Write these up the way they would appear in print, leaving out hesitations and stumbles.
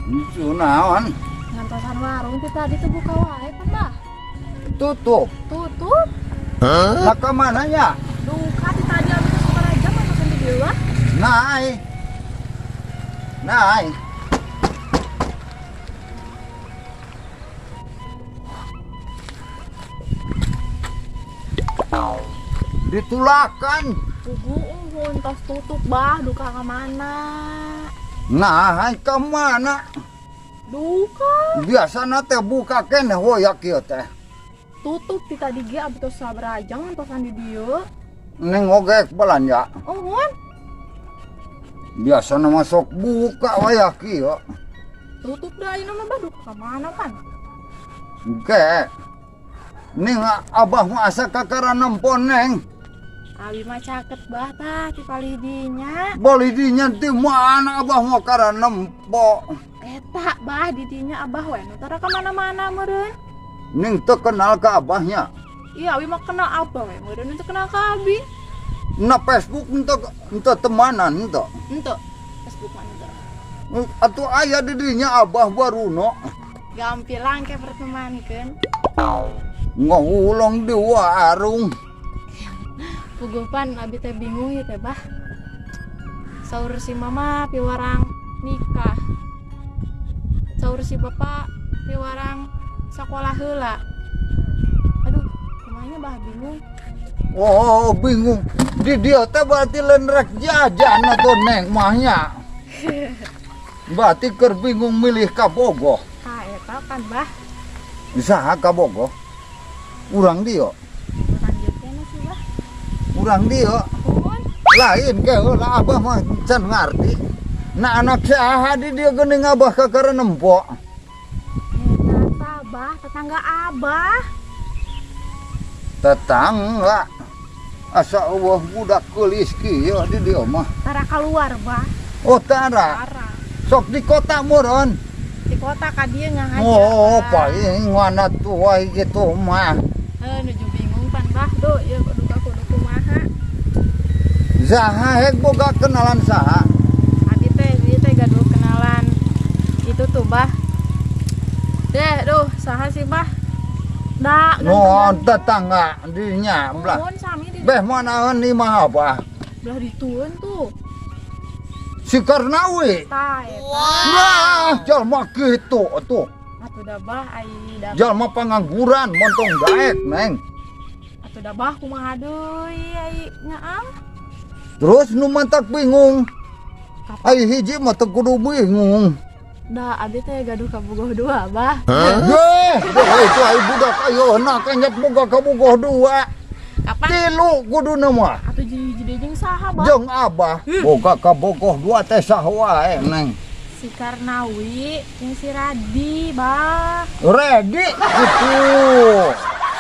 Itu naon? Ngantosan warung ti tadi tuh buka wae kan, Bah? Tutup. Tutup. Nah, ke mananya? Duka ti tadi abi teh sabaraha jam ngantosan di dieu, Bah? Naik. Naik. Ditulakan. Pugu uhun tos tutup, Bah, duka ka mana? Nah, ke mana? Duka. Biasana teh buka keneh hoyak kieu teh. Tutup ti tadi ge abi tos sabaraha jam ngantosan di dieu. Neng oge belanja. Uhun. Biasana masuk buka wayak kieu. Tutup dah ayeuna mah, Bah, duka ka mana pan? Ge. Neng abah mah asa kakara nempon neng. Abi mah caket bah tah ti palidinya. Balidinya di mana abah mah kara nempo. Eta bah di dinya abah we nu tara ka mana-mana meureun. Neng teu kenal ka abahnya. Iya abi mah kenal abah we meureun teu kenal ka abi. Na Facebook ente temanan ente. Henteu. Facebook mah henteu. Atuh aya di dinya abah baruno. Gampilang ke pertemankeun. Ngahuleng di warung. Puguh pan abi teh bingung ieu teh bah. Saur si mama piwarang nikah. Saur si bapak piwarang sakola heula. Aduh, kumanya bah bingung. Oh, bingung. Di dia teh berarti lain rek jajan atuh neng mahnya. Berarti keur bingung milih kabogoh. Tah eta kan bah. Saha kabogoh? Urang dieu. Urang dieu teh sih bah. Urang dieu. Nuhun. Lain ke heula abah mah can ngarti. Nah anak saha di dieu geuning abah kakara nempo. Eta abah, tetangga abah. Tetangga. Asa eueuh budak geulis kieu di dieu mah. Tara keluar bah. Oh tara. Tara. Sok di kota meureun. Di kota ka dieu ngahaja. Oh, paling mana tua gitu mah. Nuju bingung pan bah, duh ieu kudu ka kudu kumaha. Saha hek boga kenalan saha? Abi teh ieu teh gaduh kenalan. Itu tuh bah. Deh, duh, saha sih bah? Da, No, tetangga dinya belah. Nuhun sami di Beh manaeun imah abah? Belah ditueun tuh. Si Karnawi. Tah eta. Wah, jalma kitu atuh. Atuh da bah ai da. Jalma pangangguran montong daek, Neng. Atuh da bah kumaha deui ai nyaang. Terus nu mantak bingung. Ai hiji mah teu kudu bingung. Da abi teh gaduh kabogoh dua, bah. Heh, itu ai budak ayeuna kenyet boga kabogoh dua. Kapan? Tilu kuduna mah. Atuh hiji deui jeung saha, bah? Jeung abah boga kabogoh dua teh saha wae, Neng. Si Karnawi jeung si Radi, bah. Redi gitu.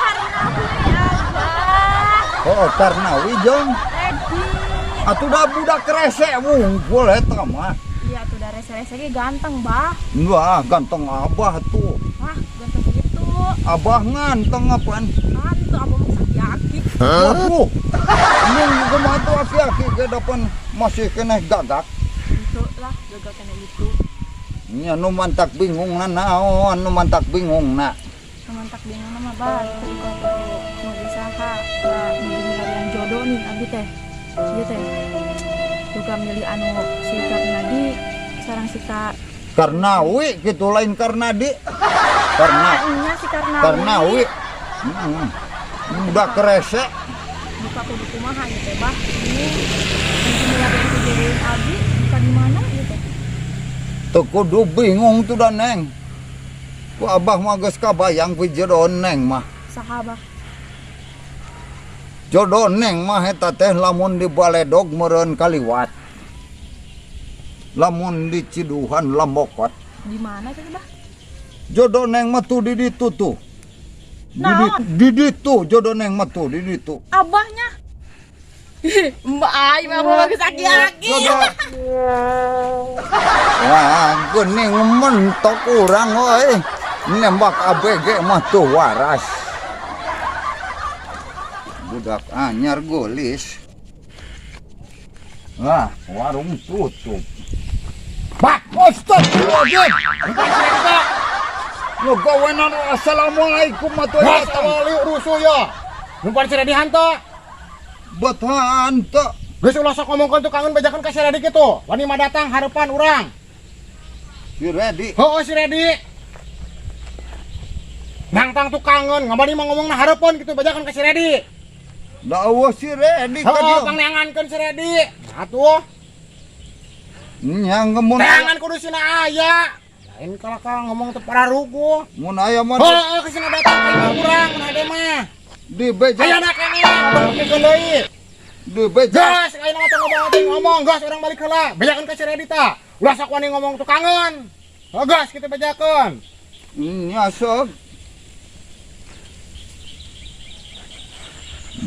Karnawi abah. Oh, Karnawi jeung Redi. Atuh da budak rese wungkul eta mah. Iya atuh da rese-rese ge ganteng, bah. Wah, ganteng abah tuh. Wah, ganteng gitu. Abah nganteng apaan? Ganteng abah mah aki-aki. Waduh. Mun kumaha tuh aki-aki ge dapan masih keneh gagak. Itu lah, gagak keneh itu. Nya nu mantak bingung na naon, nu mantak bingung na. Nu mantak bingung na mah bah, itu kalau mau usaha, milih jodoh nih abi teh. Ieu teh. Duka milih anu si Karnadi sareng si Ka Karnawi gitu lain Karnadi. Karna. Nya si Karnawi. Karnawi. Udah kerese. Buka kudu kumaha ieu teh bah. Ini milih jodohin abi bukan di mana ieu teh. Teu kudu bingung tuh da Neng. Ku abah mah geus kabayang pijodoh Neng mah. Saha bah? Jodoh Neng mah eta teh lamun di baledog meureun kaliwat. Lamun di Ciduhan lambokot. Di mana teh bah? Jodoh Neng mah tuh di ditu tuh. Naon? Di ditu jodoh Neng mah tuh di ditu. Abahnya. Mbak ai mah abah geus aki-aki. Jodoh. Wah, geuning mentok urang euy. Nembak ABG mah tuh waras. Budak anyar geulis. Wah, warung tutup. Bah, Astagfirullahaladzim. Bukan si Redi teh. Nu gawenan assalamualaikum atuh Geus datang. awal rusuh ya. Numpan si Redi henteu. Bet henteu. Geus ulah sok ngomongkeun tukangeun bejakeun ka si Redi kitu. Wani mah datang hareupan urang. Si Redi. Heueuh si Redi. Nangtang tukangeun, ngabani mah ngomongna hareupeun kitu bejakeun ka si Redi. Da eueuh si Redi ka Heueuh dieu. pangneangankeun si Redi. Atuh, Nya mun teangan kudu sina aya. Lain kalau ka ngomong teu pararuguh. Mun aya mah Heueuh ke sina datang ka imah urang mun ade mah. Di beja. Ayeuna keneh ngobrolkeun deui. Di beja. Gas, ayeuna mah teu ngomong teh ngomong, gas urang balik heula. Bejakeun ka si Redi tah. Ulah sok wani ngomong tukangeun. Heuh gas kitu bejakeun. Nya sok.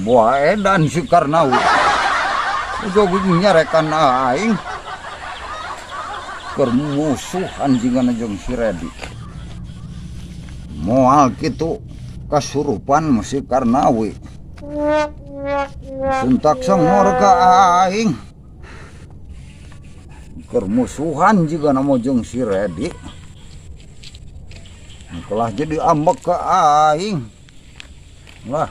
Buah edan si Karnawi. Ujug nyarekan aing. Keur musuhan jigana jeung si Redi. Moal kitu kasurupan mah si Karnawi. Suntak sengor ka aing. Keur musuhan jigana mah jeung si Redi. Kelah jadi ambek ka aing. Lah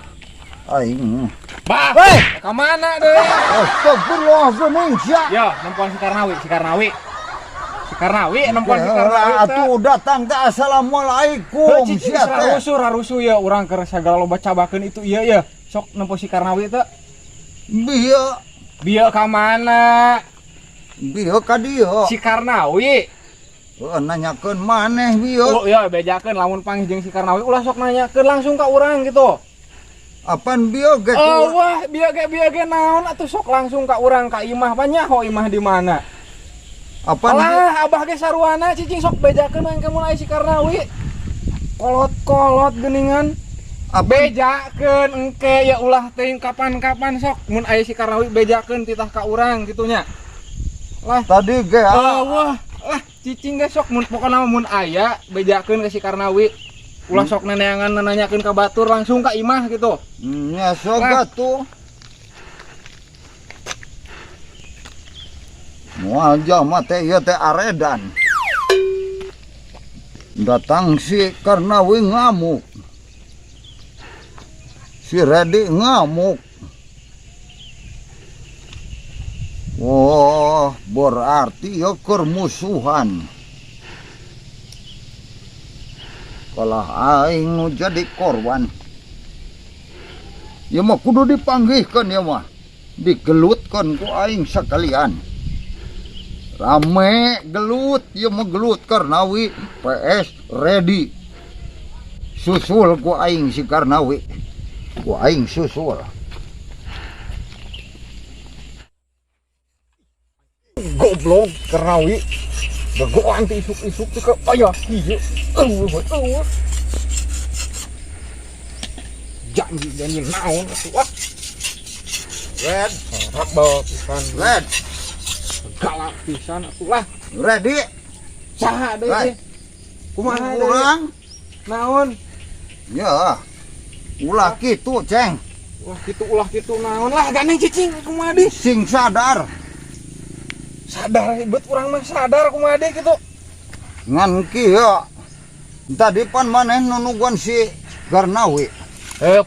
aing. Bah, Hei! ka mana deui? Astagfirullahaladzim, sia. Yo, nempoan si Karnawi, si Karnawi. Si Karnawi nempoan si Karnawi. Atuh datang teh assalamualaikum Cicing sia teh. rusuh, rusuh ya urang keur sagala loba cabakeun itu ieu ya. Sok nempo si Karnawi teh. Bieu, Bieu ka mana? Bieu ka dieu. Si Karnawi. Heuh nanyakeun maneh bieu. Oh iya bejakeun lamun panggih jeung si Karnawi ulah sok nanyakeun langsung ka urang gitu. Apan bieu ge? Oh wah, bieu ge naon atuh sok langsung ka urang ka imah panyaho imah di mana. Apan bieu? Alah, abah ge saruana cicing sok bejakeun engke mun aya si Karnawi. Kolot-kolot geuningan. Apan Bejakeun engke ya ulah teuing kapan-kapan sok mun aya si Karnawi bejakeun titah ka urang kitu nya. Lah, tadi ge oh, wah, lah cicing ge sok mun pokona mah mun aya bejakeun ka si Karnawi. Ulah sok neneangan nanyakeun ka batur langsung ka imah gitu. Nya sok atuh. Moal jalma teh ieu teh aredan. Datang si Karnawi ngamuk. Si Redi ngamuk. Wah, berarti ya keur musuhan. Kalah aing nu jadi korban. Ya mah kudu dipanggihkeun ya mah. Digelutkeun ku aing sekalian. Rame gelut, ya mah gelut Karnawi PS Redi. Susul ku aing si Karnawi. Ku aing susul. Goblok Karnawi. Gagoan teh isuk-isuk teh ka aya kieu. Eueuh eueuh. Janji-janji naon atuh ah. Red, Rabel pisan. Red, Galak pisan atuh lah. Ready. Saha deui Red. teh? Kumaha deui? Urang. Naon? Ya. Ulah kitu, Ceng. Ulah kitu naon lah gandeng cicing kumaha deui? Sing sadar. Sadar ribet urang mah sadar kumaha deui kitu. Ngan kieu. Tadi pan maneh nunungguan si Karnawi.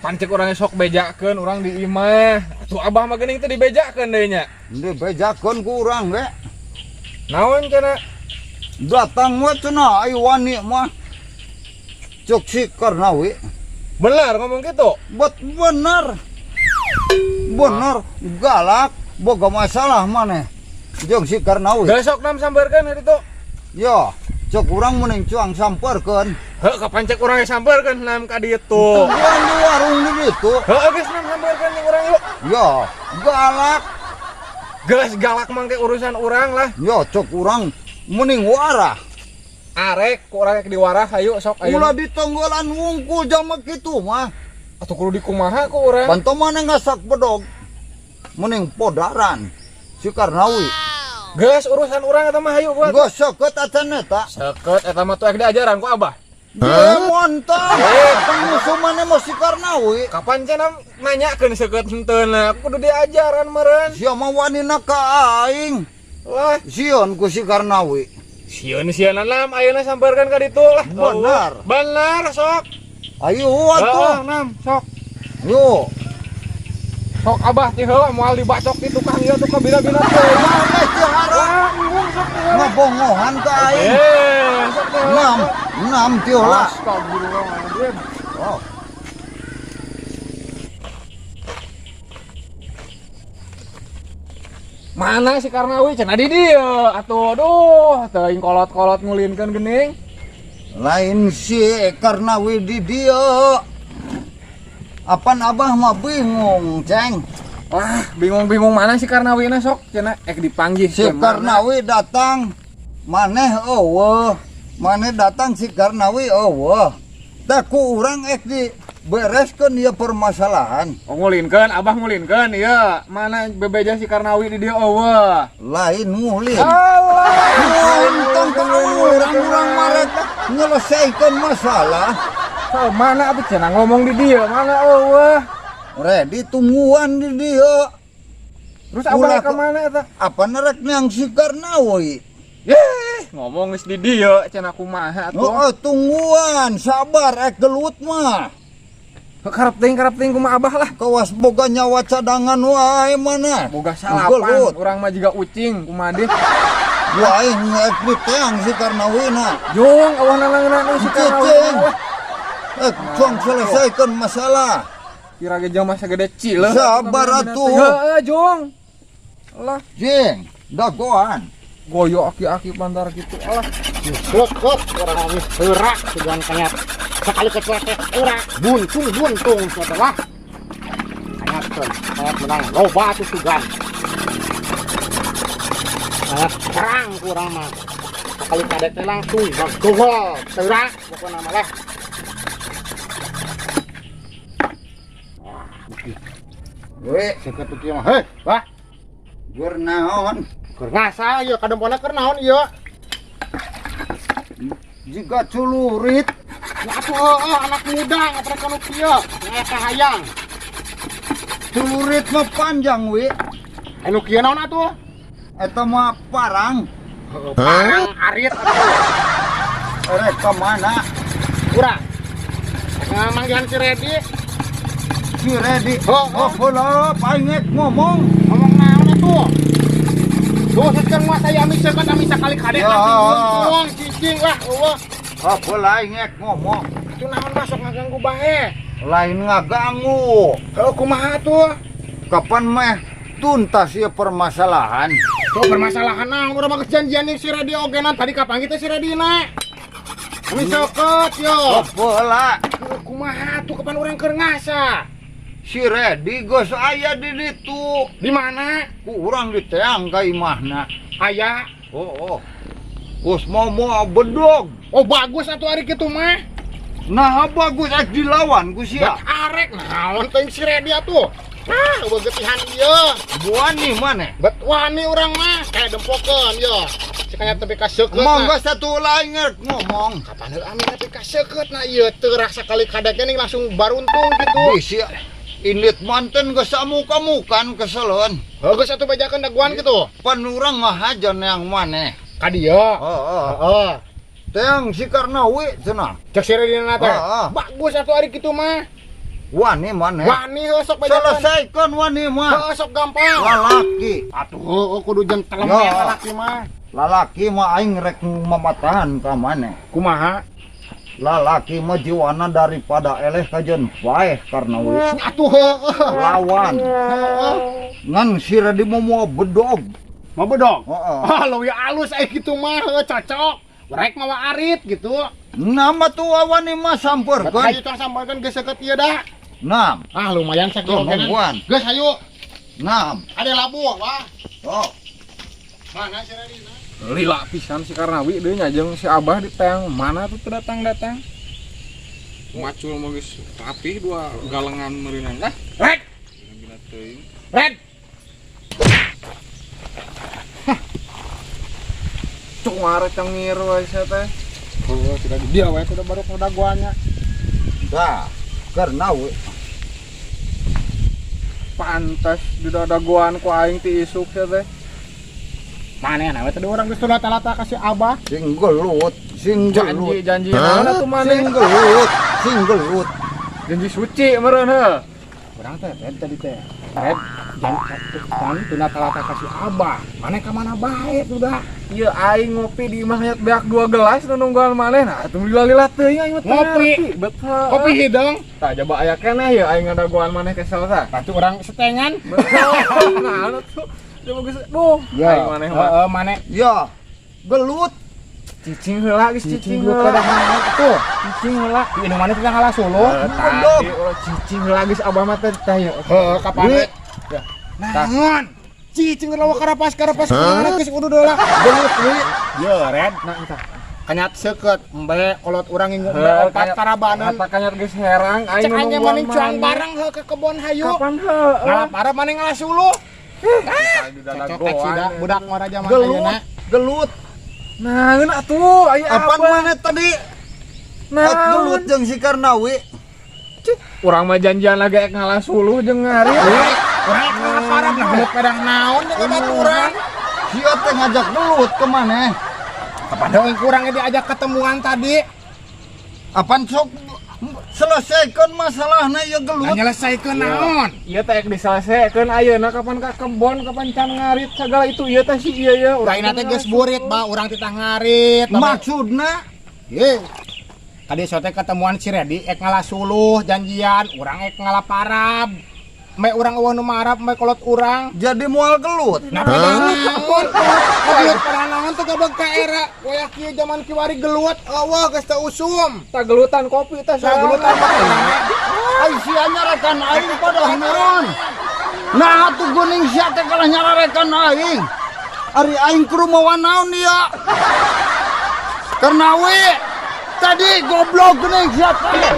Pancek urang sok bejakeun urang di imah. Atuh abah mah geuning teh dibejakeun deui nya. Dibejakeun ku urang ge. Naon cenah? Datang we cenah ai wani mah. Cek si Karnawi. Bener ngomong gitu? Bet bener. Bener galak boga masalah maneh. Jeung si Karnawi. Geus sok nam sampeurkeun hari itu. Ya, cek urang mending cuang sampeurkeun. Heuh, kapancek urang ge sampeurkeun nam ka ditu. Urang di warung di ditu. Heuh, geus nam sampeurkeun jeung urang yuk. Ya, galak. Geus galak mangke urusan urang lah. Ya, cek urang mending warah. Arek ku urang diwarah hayu sok ayeuna. Ulah ditonggolan wungkul jama kitu mah. Atuh kudu dikumaha ku urang. Panto maneh ngasak bedog. Mending podaran si Karnawi. Geus urusan urang eta mah hayu buat. Geus seukeut acan eta. Seukeut eta mah tuh diajaran ku abah. Monta. Musuh maneh mah si Karnawi. Kapan cenah nanyakeun seukeut henteu na kudu diajaran meureun. Sia mah wanina ka aing. Lah, Sieun ku si Karnawi. Sieun-sieun Nam ayeuna sampeurkeun ka ditu lah. Benar. Benar sok. Ayo atuh. Nam sok. Yo. Sok abah ti heula moal dibacok di tukang ieu tuh kabina-bina teh. Mana teu harap ngabongohan ka aing. Eh, sok teh heula. Nam, nam ti heula. Astagfirullahaladzim. Oh. Mana si Karnawi cenah di dieu atuh aduh teuing kolot-kolot ngulinkeun geuning. Lain si Karnawi di dieu. Apan abah mah bingung, Ceng. Wah, bingung-bingung mana si Karnawi na sok cenah ek dipanggih Si Karnawi datang, maneh eueuh. Maneh datang si Karnawi eueuh. Tah ku urang ek dibereskeun ieu permasalahan. Oh ngulinkeun, abah ngulinkeun ieu. Mana bebeja si Karnawi di dieu eueuh. Lain ngulin. Alah, Lain tong ka urang-urang marek nyelesaikeun masalah. So, mana atuh cenah ngomong di dieu, mana eueuh. Ready tungguan di dieu. Terus abah ka mana eta? Apa nerek yang si Karnawi? Yeh, ngomong geus di dieu cenah kumaha atuh. Oh, tungguan, sabar ek gelut mah. Karep teuing kumaha abah lah. Kawas boga nyawa cadangan wae mana. Boga salapan, urang mah jiga ucing kumaha deh. Wae ek diteang si Karnawi na. Jung, awah nanang si Karnawi. Cong selesaikan masalah. Kira ge jelema sagede cileuh. Sabar atuh. Heeh, Jung. Alah, Jing, dagoan. Goyo aki-aki pantar gitu. Alah, Seukeut urang geus heurak sugan kayat. Sekali keceletek heurak, buntung-buntung sia lah. Kayatkeun, kayat menang loba atuh sugan. Kayat perang ku urang mah. Sekali kadek teh langsung bagogol, heurak pokona mah lah. We, Seukeut tu kieu mah. Hei, wah, keur naon? keur ngasa ieu kadempona keur naon ieu? Jika culurit. Ya atuh heueuh anak muda ngaprek nu kieu, aya hayang. Culurit mah panjang we. Anu kieu naon atuh? Eta mah parang. Heueuh, parang arit atuh. Rek ka mana? Urang. Manggihan si Redi. Si Redi. Oh, oh, heula paingek ngomong. Ngomong naon atuh? Tuh, sekarang mah saya ami seukeut ami sakali kadek langsung buntung, cicing lah, eueuh. Oh, heula aingek ngomong. Itu naon masuk ngaganggu bae. Lain ngaganggu. Heuh, kumaha atuh? Kapan meh tuntas ieu permasalahan? Tuh permasalahan naon urang mah janjian jeung si Redi oge nan tadi kapanggih teh si Redi na. Ami seukeut yo. Oh, heula. Heuh, kumaha atuh kapan urang keur ngasa? Si Redi geus aya di ditu. Di mana? Ku urang diteang ka imahna. Aya. Oh, oh. Geus mau bedog. Oh bagus atuh ari kitu mah. Nah bagus ek dilawan ku sia. Bet arek naon teuing si Redi atuh. Nah, eueuh getihan ieu. Wani maneh. Bet wani urang mah kayak dempokeun ieu. Si kaya tepi ka seukeut. Monggo satu lain ngomong. Kapan heula ami tepi ka seukeut na ieu teu rasa kali kadek geuning langsung baruntung kitu. Bisi indit manten geus samuka-mukan keseleun. Heuh geus atuh bejakeun daguan kitu. Pan urang ngahajan yang maneh. Ka dieu. Heeh. Heeh. Teang si Karnawi cenah. Cek si Redi na teh. Heeh. Bagus atuh ari kitu mah. Wani maneh. Wani heuh sok bejakeun. Selesaikan wani mah. Heuh sok gampang. Lalaki. Atuh heuh kudu jentelem Ya. lalaki mah. Lalaki mah aing rek mamatahan ka maneh. Kumaha? Lalaki mah jiwana daripada eleh kajen paeh Karnawi. Atuh heuh. Lawan. Heeh. Ngan si Redi mau mau bedog. Mau bedog? Heeh. Ah, leuwih alus aya kitu mah heuh cocok. Rek mawa arit gitu. Nama tuh wani mah sampeurkeun. Hayu tong sampeurkeun geus seukeut ieu dah. Nam. Ah lumayan sakieu Tuh, nungguan. Geus hayu. Nam. Ada labu wah. Oh. Mana si Redi? Lila pisan si Karnawi deui nya jeung si Abah di teang mana tuh teu datang-datang. Macul mah geus rapih dua galengan meureunan lah. Red. Bina teuing. Red. Cungar cengir wae sia teh. Oh, sudah di dia wae sudah baru daguannya. Dah. Karnawi. Pantes di dadaguan ku aing ti isuk sia teh. Maneh na we tadi urang geus rata-rata ka si Abah. Sing gelut, sing gelut. Janji janji naon atuh maneh? Sing gelut, sing gelut. Janji suci meureun heuh. Urang teh Red tadi teh. Red jangan kan tuna talata ka si Abah. Maneh ka mana bae sudah. Ieu aing ngopi di imah nyat beak dua gelas nu nungguan maneh. Nah, atuh lila-lila teuing aing mah teu Ngopi. ngerti. Betul. Kopi hideung. Tah jaba aya keneh ya aing ngadagoan maneh kesel tah. Batu urang setengan. Betul. Nah, atuh. Coba geus duh, aing maneh mah. Heeh, maneh Ya, gelut. Cicing heula geus cicing cicing dulu heula. kada naon atuh. Cicing heula. Di indung maneh teh ngalah suluh. Tadi ulah cicing heula geus abah mah teh tah ya. Heeh, kapan Wi. we? Naon? Cicing lawa karapas-karapas kumaha geus kudu deula. Gelut wi. Ye, Red. Nah, entah. Kanyat seukeut embe kolot urang ngingu embe Heuh, opat karabaneun. Kata kanyat geus herang aing Cek aing nungguan maning cuang maneh. bareng heuh ke kebon hayu. Kapan heuh? Ngalap maneh ngalah suluh. Ah, Cocok sida budak ngora zaman Gelut, ayeuna. gelut. Naon atuh aya Apaan apa? maneh tadi? Naon? Gelut jeung si Karnawi. Urang mah janjian lagi ek ngalah suluh jeung ngarit. Urang ngalah parah nah gelut pedang naon jeung baturan. Sia teh ngajak gelut ke maneh. Kapan deui kurang diajak ketemuan tadi? Apaan sok selesaikan masalahnya ya Nah, gelut. nyelesaikeun naon? Ieu teh ek diselesaikeun ayeuna kapan ka kebon kapan can ngarit segala itu ieu teh si ieu ya. Lain teh geus burit ba urang titah ngarit. Maksudna Ye. Tadi sote ketemuan si Redi ek ngalah suluh janjian, urang ek ngalah parab. Embe urang eueuh nu marab, embe kolot urang. Jadi moal gelut. Nah, pada naon? Gelut pada naon teh gabeg ka era. Wayah kieu zaman kiwari gelut, eueuh geus teu usum. Tah gelutan kopi teh. Tah gelutan mah Ai sia nyarekan aing pada naon? Nah atuh geuning sia teh kalah nyararekan aing. Ari aing kudu mawa naon dia? Karnawi tadi goblok geuning sia teh.